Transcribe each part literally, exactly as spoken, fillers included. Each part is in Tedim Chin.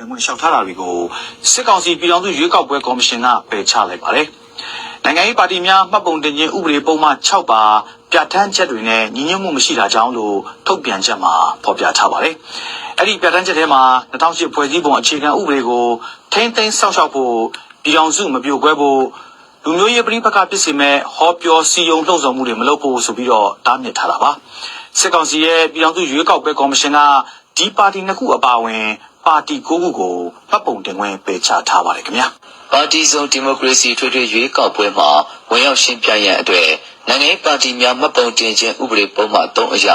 ဝင်လျှောက်ထားတာတွေကို စစ်ကောင်စီ ပြည်ထောင်စုရွေးကောက်ပွဲကော်မရှင်က ပယ်ချလိုက်ပါတယ်။ နိုင်ငံရေးပါတီများမှတ်ပုံတင်ခြင်းဥပဒေပုဒ်မ ခြောက်ပါ ပြဋ္ဌာန်းချက်တွေနဲ့ညီညွတ်မှုမရှိတာကြောင့်လို့ ထုတ်ပြန်ချက်မှာဖော်ပြထားပါတယ်။ အဲ့ဒီပြဋ္ဌာန်းချက်ထဲမှာ နှစ်ထောင်ရှစ်ဖွဲ့စည်းပုံအခြေခံဥပဒေကိုထိန်းသိမ်းစောင့်ရှောက်ဖို့၊ ပြည်ထောင်စုမပြိုကွဲဖို့၊ လူမျိုးရေးပဋိပက္ခဖြစ်စေမဲ့ဟောပြောစည်းရုံးလှုံ့ဆော်မှုတွေမလုပ်ဖို့ဆိုပြီးတော့တားမြစ်ထားတာပါ။ စစ်ကောင်စီရဲ့ပြည်ထောင်စုရွေးကောက်ပွဲကော်မရှင်က ဒီပါတီနှစ်ခုအပါအဝင်ပါတီကိုးခုကိုမှတ်ပုံတင်ခွင့်ပယ်ချထားပါတယ်ခင်ဗျာ။ ပါတီစုံဒီမိုကရေစီထွေထွေရွေးကောက်ပွဲမှာဝင်ရောက်ယှဉ်ပြိုင်ရန်အတွက်နိုင်ငံရေးပါတီများမှတ်ပုံတင်ခြင်းဥပဒေပုဒ်မသုံးအရ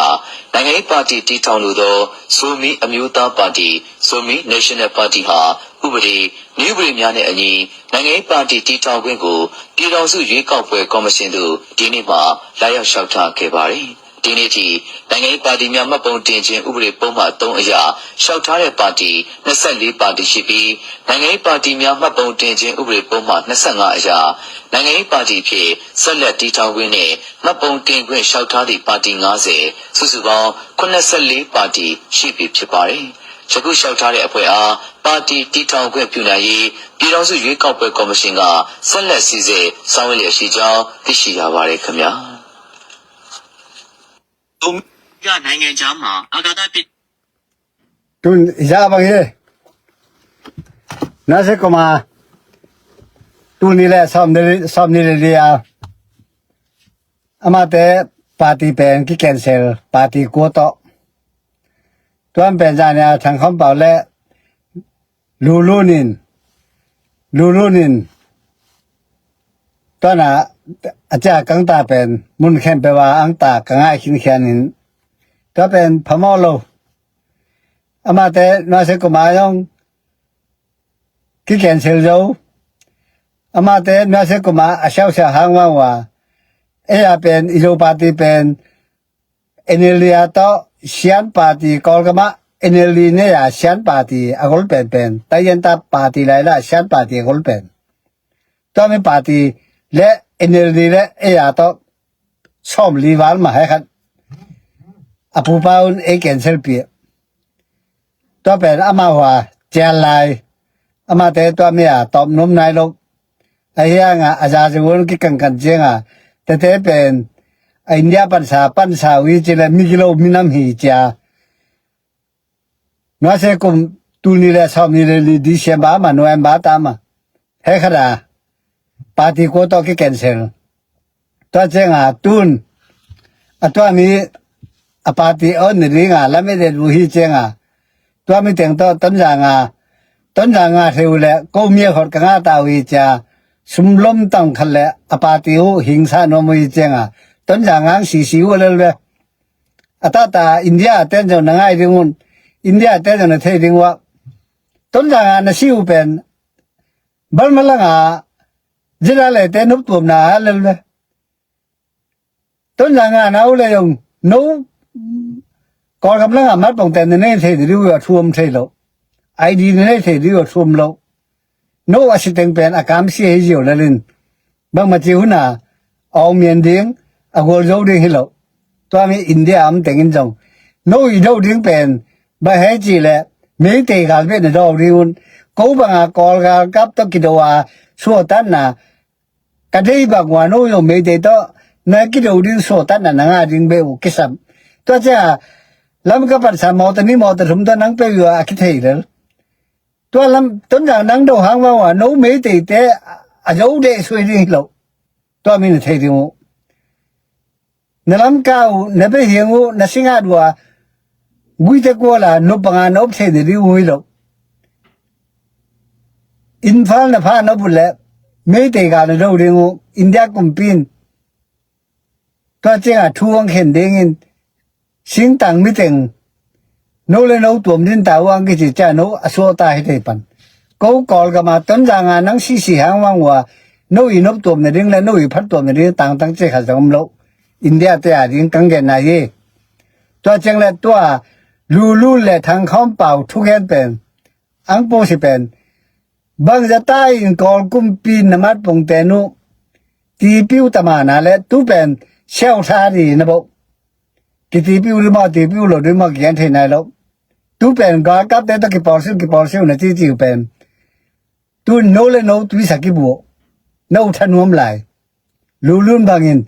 နိုင်ငံရေးပါတီတည်ထောင်လိုသောဇိုမီအမျိုးသားပါတီ Zomi National Party ဟာဥပဒေ၊ နည်းဥပဒေများနဲ့အညီနိုင်ငံရေးပါတီတည်ထောင်ခွင့်ကိုပြည်ထောင်စုရွေးကောက်ပွဲကော်မရှင်သို့ဒီနေ့မှာလာရောက်လျှောက်ထားခဲ့ပါတယ်။ ဒီနေ့ထိနိုင်ငံရေးပါတီများမှတ်ပုံတင်ခြင်းဥပဒေပုဒ်မသုံးအရလျှောက်ထားတဲ့ပါတီနှစ်ဆယ့်လေးပါတီရှိပြီးနိုင်ငံရေးပါတီများမှတ်ပုံတင်ခြင်းဥပဒေပုဒ်မနှစ်ဆယ့်ငါးအရနိုင်ငံရေးပါတီအဖြစ်ဆက်လက်တည်ထောင်ခွင့်နဲ့မှတ်ပုံတင်ခွင့်လျှောက်ထားသည့်ပါတီငါးဆယ်စုစုပေါင်းခုနစ်ဆယ့်လေးပါတီရှိပြီဖြစ်ပါတယ်။ ယခုလျှောက်ထားတဲ့အဖွဲ့အားပါတီတည်ထောင်ခွင့်ပြုနိုင်ရေးပြည်ထောင်စုရွေးကောက်ပွဲကော်မရှင်ကဆက်လက်စီစစ်ဆောင်ရွက်လျက်ရှိကြောင်းသိရှိရပါတယ်ခင်ဗျာ။ နိုင်ငံခြားမှာအာဃာတပစ် Tun isa bang hi. Nase kuma tuni le som ni le lia. Amate party pen ki cancel party kuo to. Tuan pen zania thang khom pau le lulunin lulunin tuana acia kangta pen mun khen pe wa angta kangai khin khianin tua pen phamo lo. Amate nuase kuma yong ki cancel zo. Amate nuase kuma a siausia hang wang wa. Eya pen izo party pen N L D a to sian party Kawlgam ah N L D ne a sian party a gol penpen tayen ta party lai la sian party a gol pen. Tua mi party le N L D le ei a to sawm li val ma hai khat a pupa un ei cancel pi. Tua pen ama hua cial lai amate tua mi a tawp nom nai lo. A hianga a za zung un ki kangkan cianga tete pen a India pansa pansa ui ci le mi kilo minam hi cia. Nuase kum tuni le sawm ni le li December ma November ta ma he khada party ko to ki cancel. Tua cianga tun a tua mi a party on ni ringa lame de lu hi cianga tua mi teng to tonzanga tonzanga theu le ko mi a khot ka nga ta ui cia sumlom tang khat le a party u hingsa nom ui cianga tonzanga ang sisi u lel ve. A tata India a ten zong na ngai ding un India a ten zong na thei ding ua. Tonzanga na si u pen Burma langa zira le te nop tuamna a lel ve. Tonzanga na u le zong no Kawlgam langa mat pongten na nei thei ding ua thuam thei lo. I D na nei thei ding ua thuam lo. No a si teng pen a kam si hei zio lalin bangma ci huna a ong mian ding a gual zo ding hi lo. Tua mi India a om tengin zong no i do ding pen ba hei ci le Meitei gal beh na do ding un ko banga Kawl gal kap to kido a suatanna ka dei bang ua no zong Meitei to na kido ding suatanna na nga ding beh uh kisam. Tua cia lam ka pansa mawta ni mawta thum to nang pe ua a kithei lel. Tua lam tonzang nang do hang vang ua no Meitei te a zo deh sui ding hi lo. Tua mi na thei ding uh. Na lam ka uh na behiang uh na singat ua guite kuala no panga na op thei na ding uh hi lo. Imphal na pha na op uh le Meitei ka na do ding uh India kumpin. Tua cianga thu ang khen dingin singtang miteng no le no tuam din ta uang kici cia no a suata hi tei pan. Ko Kawlgama tonzanga nang sisi hang vang ua no i nop tuam na ding le no i phat tuam na ding tangtang ci kha zong om lo. India te a ding kang gen na hi. Tua ciang le tua lulu le thang khawm pau thu gen pen ang po si pen bangzata in Kawl kumpi na mat pongte nu tipiu tamana le tu pen siau tha di na bo. Kitipiu di maw tipiu lo di maw kian thei nai lo. Tu pen galkapte tawh kipawlsiu kipawlsiu na cici uh pen, tu no le no tuisa kip uh. No thanuam lai. Lulun bangin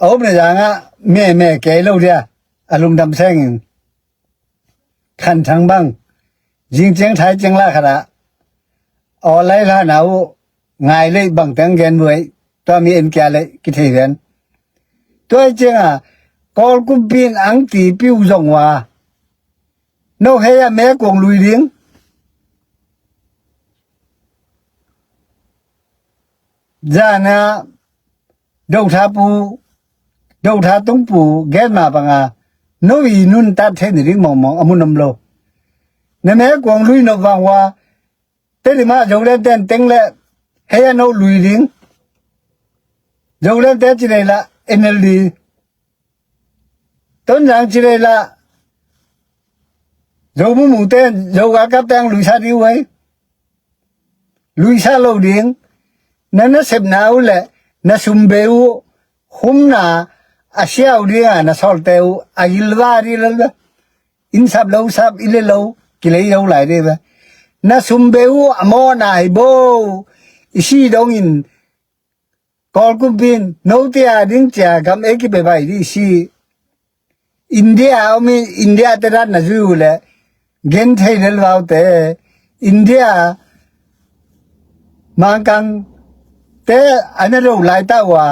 a upna zangah meme kei lo dia, a lungdam sengin khanthang bang zing ciang thai ciang lah khatah aw lai hla na uh ngai lei bangteng gen buai. Tua mi en kia lei kithei ven. Tua hi cianga Kawl kumpi in ang ti piu zong ua no hei a me kuang lui ding. Zana dotha pu, dotha tung pu gen ma banga no i nun tat thei ni ding mongmong a mun om lo. Na me kuang lui no vang ua Tedim ah Zoland ten teng le hei a no lui ding. Zoland te ci nei la N L D, Tonzang ci nei la Zo mumu ten Zo galkap teng luisa ding uh ei. Luisa lo ding. Na nasepna uh le na sumbe uh humna a siau dinga na sawlte uh a gilva ding lel ve. Inn sap lo sap i le lo kilei zo lai ding ve. Na sumbe uh a mawna hi bo. I si dongin Kawl kumpi in note a ding cia gam ei kipe bai dih si. India a om in India te dan na zui uh le gen thei lel vaute. India Mangkang te a na do lai ta uh a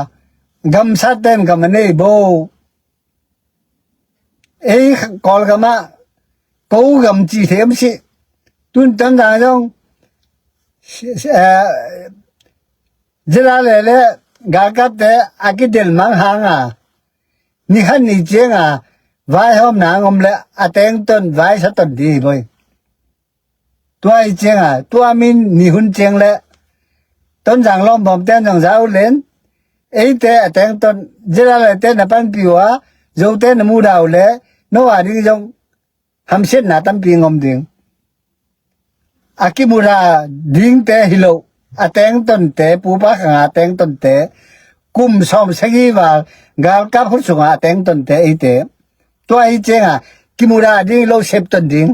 gamsat ten gam a nei bo. Ei Kawlgam ah ko gam ci them si. Tun Tonzang zong zila lele galkapte a kidel mang hanga ni khat ni cianga vaihawmna ang om le a tengton vaisa ton di hi boi. Tua i cianga tua min ni hun ciang le Tonzang lawmbawm ten zong za uh len eite a tengton zila lele te na panpi uh a Zote na muda uh le no a ding zong hamsiatna tampi ngom ding. A kimuda dingte hi lo a tengtonte pupa khanga a tengtonte kum sawm sagi val galkap hut sunga a tengtonte eite. Tua hi cianga kimuda ding lo septon ding.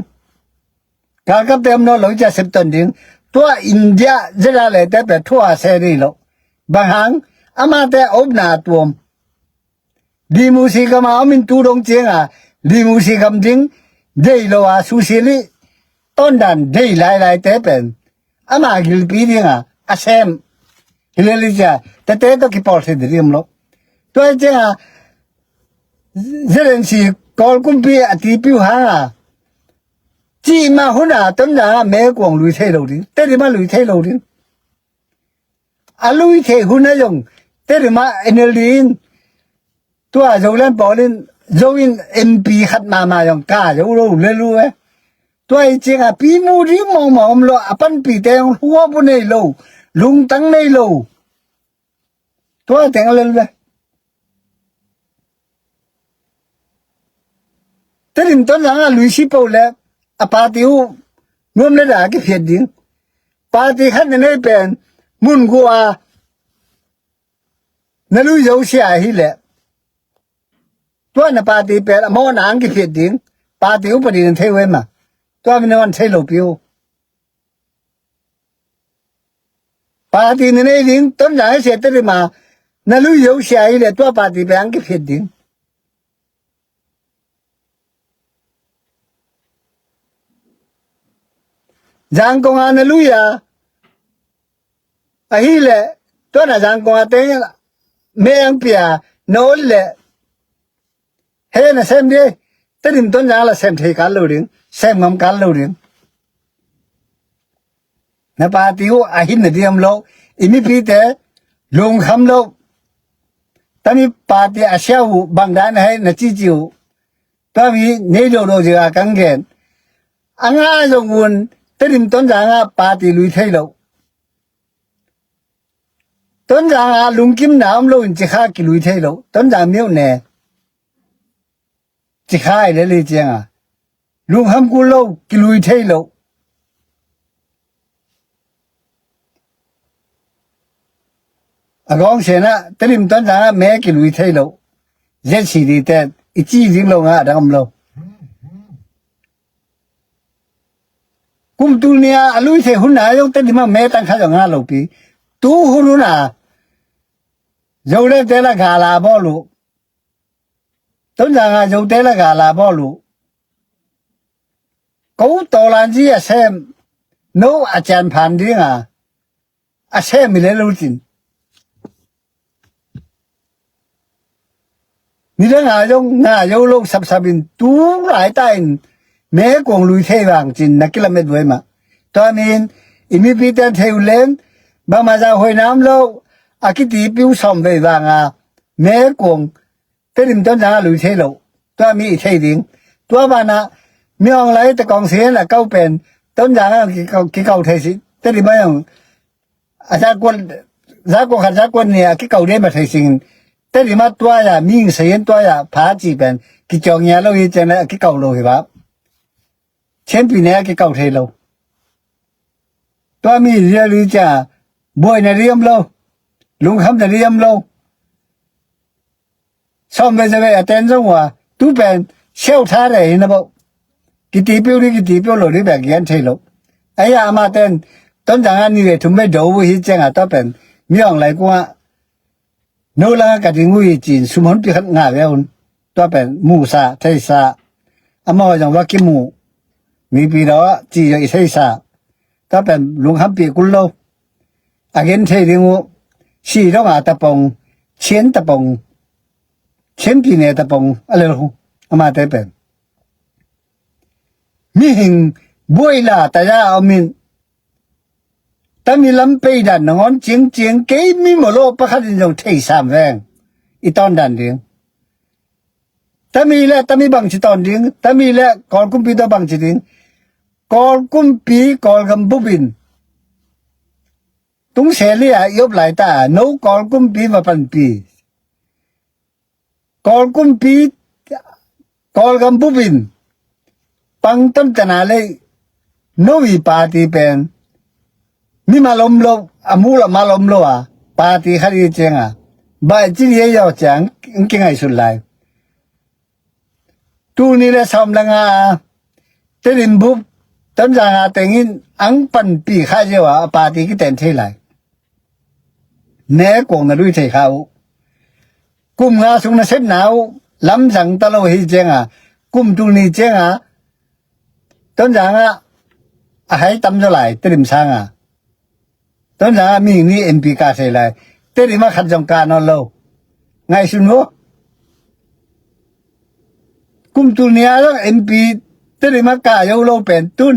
Galkapte om naw lo cia septon ding. Tua India zila lele te pe thua se ding lo. Bang hang amate a upna a tuam. Dimusi gama om in tu dong cianga dimusi gam ding dei lo a susi li tondan dei lailai te pen ama gilpi dinga a sem. Hileli cia tete to kipawl se diri om lo. Tua cianga zelensi Kawl kumpi a tipiu hanga cima huna Tonzanga me kuang lui thei lo ding Tedim a lui thei lo ding. A lui thei hun a zong Tedim ah N L D in tua Zoland pawl in Zo in M P khat mama zong ka zo lo le lu e. Tua i cianga pi mu ding mawngmawng om lo a panpite zong huap uh nei lo lungtang nei lo. Tua teng a lel ve. Tedim Tonzang a lui si po le a party uh nuam le da kiphiat ding. Party khat na nei pen mun gua na lui zo sia hi le tua na party pen a mawna ang kiphiat ding. Party uh padi na thei uh ema tua min na wan thei lo piu. Party na nei ding Tonzang a sia Tedim a na lui zo sia hi le tua party pen ang kiphiat ding. Zangkong a na lui a ahile tua na Zangkong a teng me ang pia na ol le he na sem di Tedim Tonzang la sem thei kal lo ding sem ngam kal lo ding. Na party uh a hin na diam lo i mipite lungkham lo. Tami party a sia uh bang dan hai na cici uh tami nei lo lo zia kang gen. A nga zong un Tedim Tonzanga party lui thei lo. Tonzanga lungkimna om lo in cikha kilui thei lo Tonzang miuh ne. Cikha i le li cianga lungham kul lo kilui thei lo. A gawng sianah Tedim Tonzangah me kilui thei lo. Z C D ten i ci ding lo nga a dang om lo. Kum tul nih a lui thei hun a zong Tedim ah me tang khat zong ngah lo pi. Tu hun hun a Zoland te la gala bawl uh. Tonzang a Zote la gala bawl uh. Ko tawlanzi a sem no a cian phan ding a a sem mi le lo cin. Nidang a zong nga zo lo sapsap in tu laita in me kuang lui thei vang cin na kilamet vuai mah. Tua min i mipi ten thei uh leng bangmah zah huai nam lo a kitipiu sawm vei vang a me kuang Tedim Tonzang a lui thei lo. Tua mi i thei ding. Tua banah mi awnglai te kawng sien a kau pen Tonzang a kikau, kikau thei si. Tedim a zong a zakua zakua khat zakua nih a kikau dei ma thei singin Tedim a tua ya mi ing sayin tua ya pha ci pen kiciawng ya lo hi ciang a kikau lo hi ba. Champion a kikau thei lo. Tua mi rial hi ciang buaina riam lo. Lungkhamna riam lo. Sawm vei za vei a ten zong uh a tu pen siau tha rei hi na bauh. Kitipiu dih kitipiu lo dih bek gian thei lo. Ahi a ama ten Tonzang a ni vei thum vei do uh hi ciang a tua pen mi awnglai kung ah no lang a ka ding uh hi cin sum honpi khat ngah ve un. Tua pen musa theisa a maw zong va kimu mipi daw ah ci zong i theisa. Tua pen lungkhampih kul lo. A gen thei ding uh si dong a tapong, cien tapong, cien pine tapong a lel hu. Amate pen mihing buai la taya a om in tami lam peidan nangawn ciangciang kei mi mawlawh pakhat in zong theisam veng i tawndan ding. Tami le tami bangci tawn ding, tami le Kawlkumpi tawh bangci ding. Kawlkumpi Kawlgam bupin tungseli a i op laita a no Kawlkumpi va panpi. Kawlkumpi Kawlgam bupin pangton tana lei no i party pen mimal om lo a mul a mal om lo a party khat i ciang a bai ci liai yaw ciang in kingaihsut lai. Tuni le sawm le nga a Tedim bup Tonzang a tengin ang panpi kha zia a party kiten thei lai. Ne kuang na lui thei kha uh. Kum nga sung na sepna uh lamzang ta lo hi ciang a kum tul ni ciang a Tonzang ah a hai tam zaw lai Tedim sang a. Tonzang ah mi ni M P ka thei lai. Tedim ah khat zong ka nawn lo. Ngaihsun uh. Kum tul ni a zong M P Tedim ah ka zo lo pen tun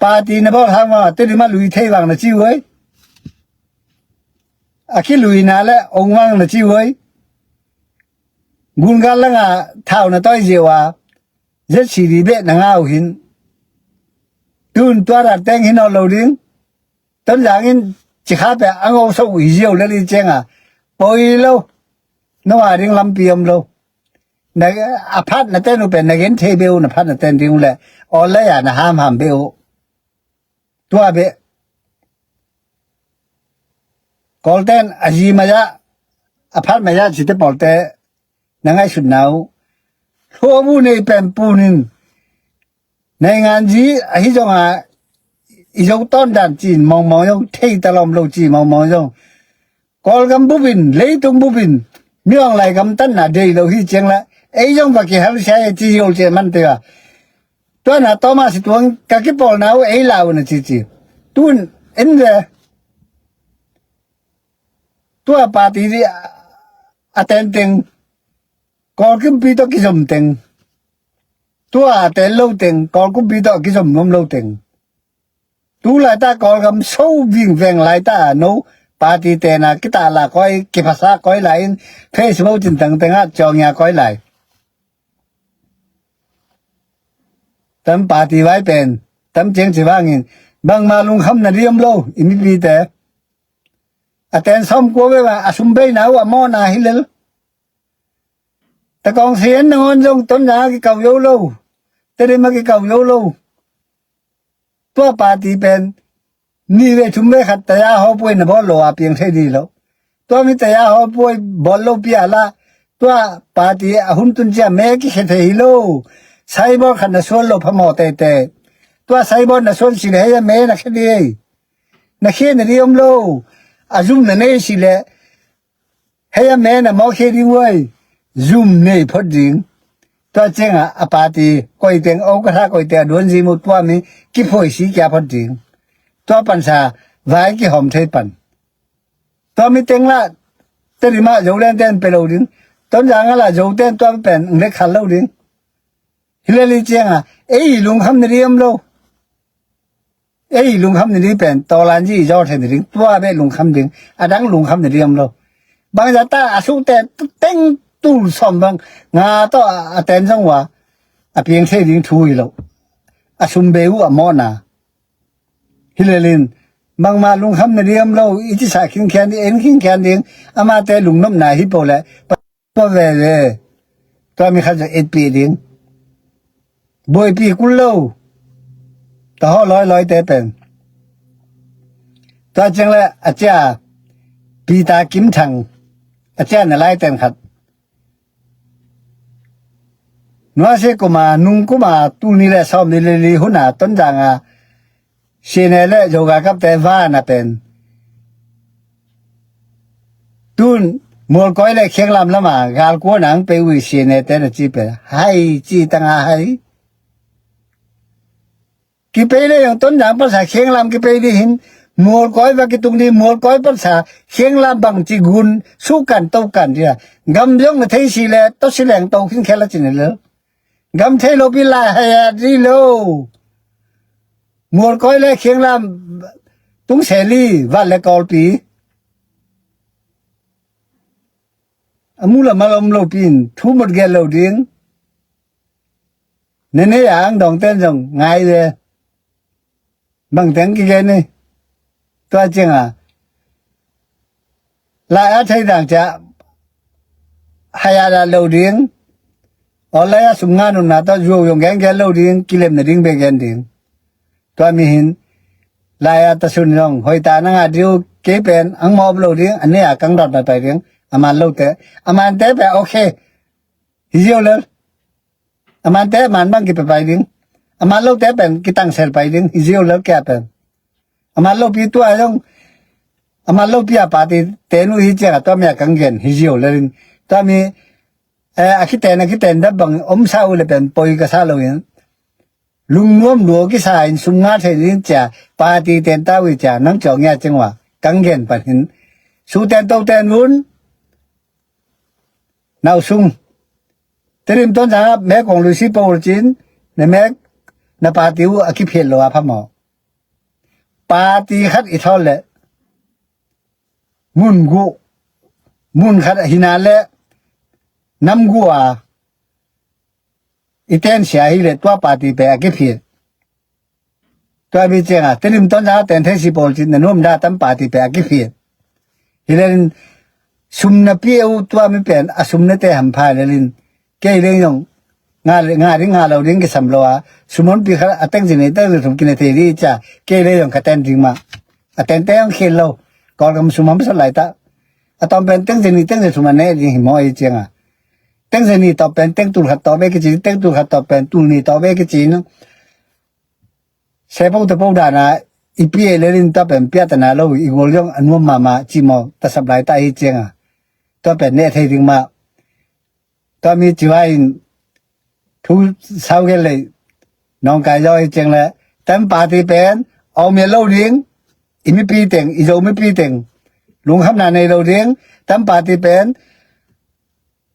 party na bawl hang ma Tedim ah lui thei vang na ci uh ei. A kiluina le ong vang na ci uh ei. Gungal langa thau na tawi ziau a Z C D beh na ngau hin. Tun tua rat teng hin aw lo ding. Tonzang in cikha pe a ngau so uh hi ziau le li ciang a poi lo. No a ding lampi om lo. Na a phat na ten uh pe na gen thei beu na phat na ten ding uh le aw le a na ham ham beu. Tua beh Kawlten a zi maya a phat maya cite pawlte na ngaihsutna uh hluabu nei pen punin naingan zi ahi zonga i zo tawndan cin mawngmawng zong thei talawm lo ci mawngmawng zong Kawlgam bupin leitung bupin miawng lai gamtatna dei lo hi ciang la ei zong va kihel sia e ci hi lo cian man te a. Tuana Thomas tuang ka kipawlna uh ei la uh na cici. Tun en ve tua party a tenteng Kawlkumpi tawh kizom teng tua a ten lo teng Kawlkumpi tawh kizom nuam lo teng. Tu laita Kawlgam so vingveng laita no party tena kitahla koi kiphasa koi lai in Facebook cintang tengah ciawngya koi lai. Tam party vai pen tam ciang ci vangin bangma lungkham na diam lo i mipite. A ten sawm kua ve a sum beina uh a mawna hi lel. Takawng sien nangawn zong Tonzang a kikau zo lo. Tedim a kikau zo lo. Tua party pen ni ve thum ve khat taya hawpuai na bawl lo a piang thei di lo. Tua mi taya hawpuai bawl lo pia la tua party a hun tun cia me kikhe thei hi lo. Cyber khat na sual lo phamawh teitei. Tua saibawt na suan si le hei a me na khe ding ei. Na khe na ding om lo. A zum na nei si le hei a me na mawk khe ding uai. Zum nei phot ding. Tua ciangah a party koiteng, okatha koiteng a duanzi mu tua mi kiphoisi kia phot ding. Tua pansa vai kihawm thei pan. Tua mi teng lah Tedim ah Zoland ten pe lo ding. Tonzang ah lah Zo ten tua pen lek khal lo ding. Hi le li ciangah ei lungkham na ding om lo. Ei lungkham na ding pen tawlanzi i zaw thei na ding, tua beh lungkham ding, a dang lungkham na ding om lo. Bangzah ta a sukte teng tul sawm bang nga tawh a ten zong uh a, a piang thei ding thu hi lo. A sum bei uh a mawhna. Hi le lin bangmah lungkham na ding om lo, i cisah khinkhian ding, en khinkhian ding, amate lungnopna hi po le. Tua veve tua mi khat zong etpih ding. Buaipih kul lo. Tua haw lawilawite pen. Tua ciang le a cia Peter Kim Thang, a cia na laiten khat. Nuasia kuma nung kuma tul nih le sawm nih le li huna Tonzang a C N A le Zo galkapte vana pen tun Mualkawi le Khianglam lama galkuana ang pei uh hi C N A te na ci pen hai ci tanga hai. Kipei le zong Tonzang pansa Khianglam kipei dih hin Mualkawi va kitung dih, Mualkawi pansa Khianglam bangci gun suhkan tokan dih a gam zong na thei si le tawsi leng to khin khel a cin a lel. Gam thei lopi lai hai a dih lo. Mualkawi le Khianglam tung seli vat le kawlpi a mu lam a lom lopi in thu mot gel lo ding. Nene a ang dawngten zong ngai ve. Bangteng kigen ni. Tua cianga lai a thei dang cia hai a dah lo ding. Aw lai a sum nga nunna tawh zuau zong gen gen lo ding, kilem na ding be gen ding. Tua mi hin lai a tasun zong hoita na nga diu kei pen ang mawp lo ding, a ne a kang dot pai ding. A man lote a mante pe okay. Hi ziau lel. A mante a man bang kipe pai ding. A man lote pen kitangsel pai ding hi ziau lel kia pen. A man lopi tua zong a man lopi a party tenu hi cianga tua mi a kang gen hi ziau lel in. Tua mi eh, a kiten a kiten dap bang om sa uh le pen poi ka sa lo in. Lungnuam lua kisa in sum nga thei ding cia party ten ta uh cia nang ciaw ngia cing ua kang gen pan hin. Su ten to ten un. Nau sung. Tedim Tonzang ah mek kong luisi po cin na mek na party uh a kiphiat lo a phamawh. Party khat i thawl le mun guh, mun khat a hina le nam guh a i tensia hi le tua party pe a kiphiat. Tua bi cianga Tedim Tonzang a ten thei si pawl cin na nuam da tam party pe a kiphiat. Hi le in sum na pi eu tua mi pen a sum na te hampha le lin kei leng zong nga ding nga lo ding kisam lo a sum honpi khat a tengzin i tengzin thum kine thei dih cia kei leng zong ka ten ding mah. A tente hong khel lo. Kawlgam sum hong sat laita a tawm pen tengzin i tengzin thum a ne ding hi maw ei cianga tengzin i tawp pen tengtul khat tawp e kici, tengtul khat tawp pen tul ni tawp e kici. Sepo tepo dana i pia le lin tawp pen piatana lo i gol zong a nuam mahmah ci maw tasap laita hi cianga tawp pen ne thei ding mah. Tua mi ciwa in thu sau gen lei nawngkai zaw hi ciang le tam party pen awmia lo ding. I mipi teng i zo mipi teng lunghamna nei lo ding. Tam party pen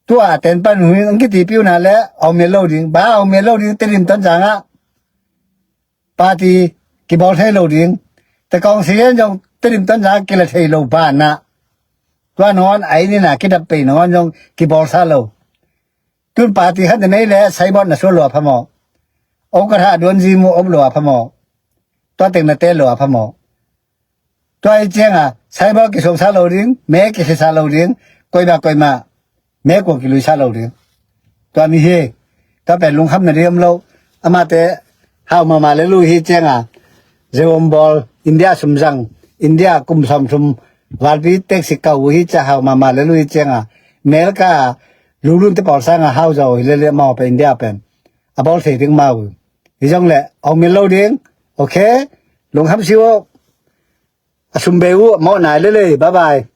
tua ten pan hui ang kiti piuna le awmia lo ding ba awmia lo ding Tedim Tonzang ah party kibawl thei lo ding. Tekawng si gen zong Tedim Tonzang kila thei lo banah tua nangawn a inina kidap pei nangawn zong kibawlsa lo. Tun party khat na nei le saibawt na sual lo a phamawh. Okatha a duanzi mu om lo a phamawh. Tua teng na tel lo a phamawh. Tua hi cianga saibawt kisuangsa lo ding, me kikhesa lo ding, koima koima me kua kiluisa lo ding. Tua mi hi. Tua pen lungkham na ding om lo. Amate hau mama le lu hi cianga zeuom bawl India sumzang, India kum sawmthum valpi teksi kau uh hi cia hau mama le lu hi cianga Melka lulun te pawl sanga hau zaw hi lele mau pen India pen a bawl thei ding mau. Hi zong le hong mil lo ding. Ok. Lungkham si uh. A sum bei uh, mawh nai lel ei. Bye bye.